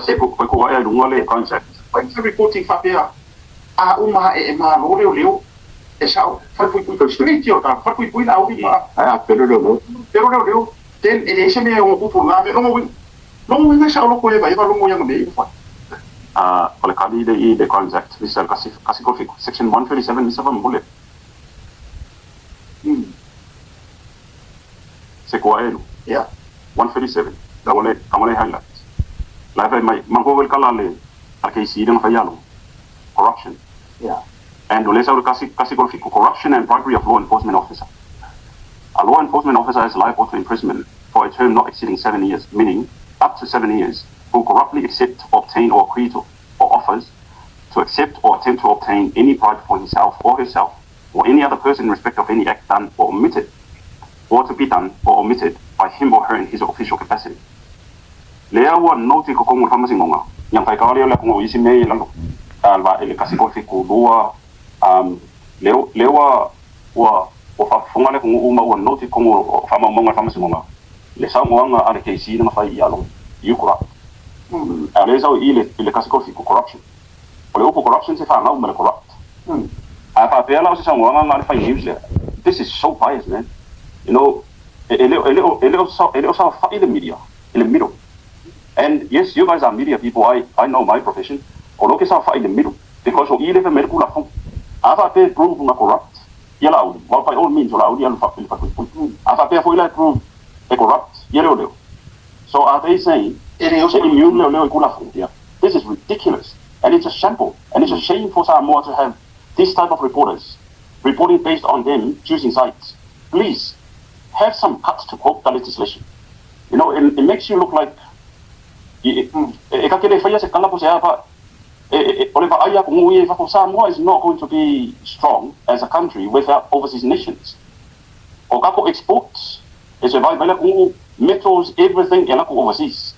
Se ko ko ai lunga le Crimes Act. Pai reporting faapea a uma e malo leoleo e sao falepuipui straight o ta falepuipui la uli ma Ai a pelo leo. Pero leoleo then e le se mea o kupu ngā me longo wing longo winga sa loko e vai va longo yang me fa. O le kali le i le Crimes Act lisa kasi kasi ko section 137 lisa fa mbole. Se ko elu. 137. Kamole kamole highlight. La fa mai mango wel kala le a ke si le fa yalo. Corruption. And o le sa kasi kasi ko corruption and bribery of law enforcement officer. A law enforcement officer is liable to imprisonment for a term not exceeding 7 years, meaning up to 7 years, who corruptly accept, obtain, or agree to, or offers to accept or attempt to obtain any bribe for himself or herself or any other person in respect of any act done or omitted, or to be done or omitted by him or her in his official capacity. Lea ua noti ko kongo whamasingonga. Yang whai kawa lea kongo isi mea i lalo. Alwa ele kasi ko fiku lua. Leo lea ua ua whafunga le kongo uma ua noti kongo whamamonga whamasingonga. Le sao ngoanga ale KC na whai i alo. You corrupt. A le sao i le kasi ko fiku corruption. O le upu corruption se whangau ma le corrupt. A wha pēla o se sao ngoanga ngā le whai news lea. This is so biased, man. E le o sao whai le media. I le middle. And yes, you guys are media people. I know my profession. O lo ke sa whai le middle. Because o i le medical la fong. A wha pe prove nga corrupt. Ia la uli. Well, by all means, o la uli alu wha pili wha. A wha pe fo ila prove e corrupt. Ia leo leo. So are they saying E le se immune leo leo i kula fong? Yeah. This is ridiculous. And it's a shamble. And it's a shame for Samoa to have this type of reporters reporting based on them choosing sides. Please, have some guts to quote the legislation. It makes you look like e ka kele whaia se kala po se apa e o le va aia ko ngui e fa Samoa is not going to be strong as a country without overseas nations. O kako exports e survive vela ko metals, everything e la ko overseas.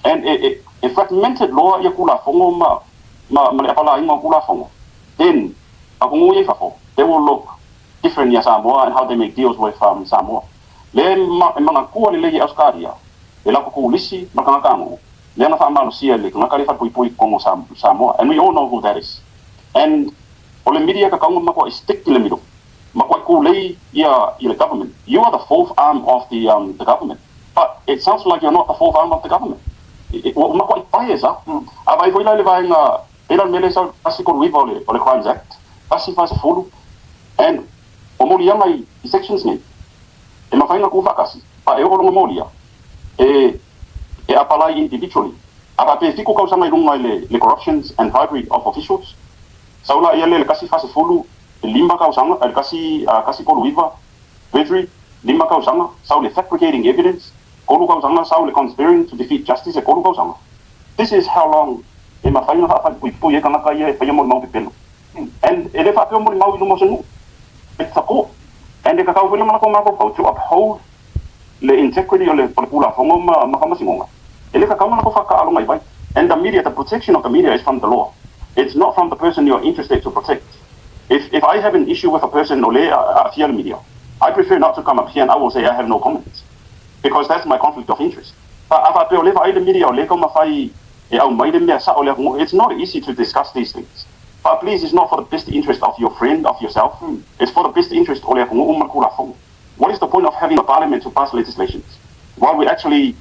And e fragmented law ia kula fongo ma le apala inga kula fongo. Then a ko ngui e fa they will look different ia Samoa and how they make deals with Samoa. Le ma e manga kua le le Australia. E la ko lisi makanga kango. Le na fa sia le ngaka le fa pui pui kongo Samoa, and we all know who that is. And o le media ka kaunga makwa stick le middle. Makwa ku le ia ia the government. You are the fourth arm of the government. But it sounds like you're not the fourth arm of the government. Makwa bias ah. A vai foi la le vai nga pela mele sa kasi ko wiva o le Crimes Act. Kasi fa se fulu. And o moli anga i sections nei. E mawhainga ku whakasi. Pa e o rongo molia. E apply individually. A pe fiku kausanga i runga i le corruptions and bribery of officials. Saula ia le kasi fase fulu, e lima kausanga, le kasi kolu iva, perjury, lima kausanga, sau le fabricating evidence, kolu kausanga, sau le conspiring to defeat justice, e kolu kausanga. This is how long e mawhainga wha pui pui e kangaka ia e whaia mo mau pepelo. And e le whapeo mo mau i lumo se nu. It's a court. And e kakau wila mana ko mako to uphold le integrity o le pula fongo ma whamasingonga. E le kakau mana ko whakaalonga i vai. And the media, the protection of the media is from the law. It's not from the person you're interested to protect. If I have an issue with a person o le a fia le media, I prefer not to come up here and I will say I have no comments. Because that's my conflict of interest. But a whapeo le whai le media o le kau mawhai e au mai le mea sa o le it's not easy to discuss these things. But please, it's not for the best interest of your friend, of yourself. It's for the best interest o le akongo uma kula fongo. What is the point of having a parliament to pass legislations while we actually,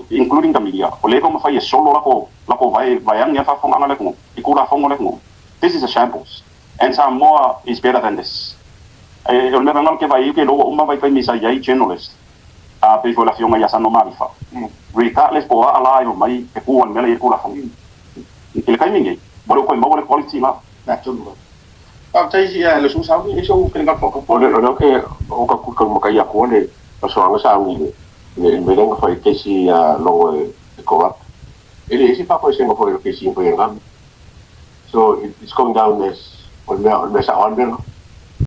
including the media, o le kau mawhai e solo lako vai vai ang ia whafonga le kongo, i kula fongo le kongo. This is a shambles. And Samoa is better than this. E, o le mea ngalo ke vai ke lo uma vai kai misa iai journalist. A pe fo la fionga ia sano marifa. Regardless po a ala i mai e ku an mele i kula fongo. I le kai mingi, mo le ko mo le quality ma. Na tonu. A tai ia le su sa ni so ke ngā fo. O le ke o ka ku ka mo ka ia ko le o so anga sa ngi le le me fa ke si a lo e corrupt. Ele isi pa ko se ngo fo ke si ko ngam. So it's going down this o me sa on.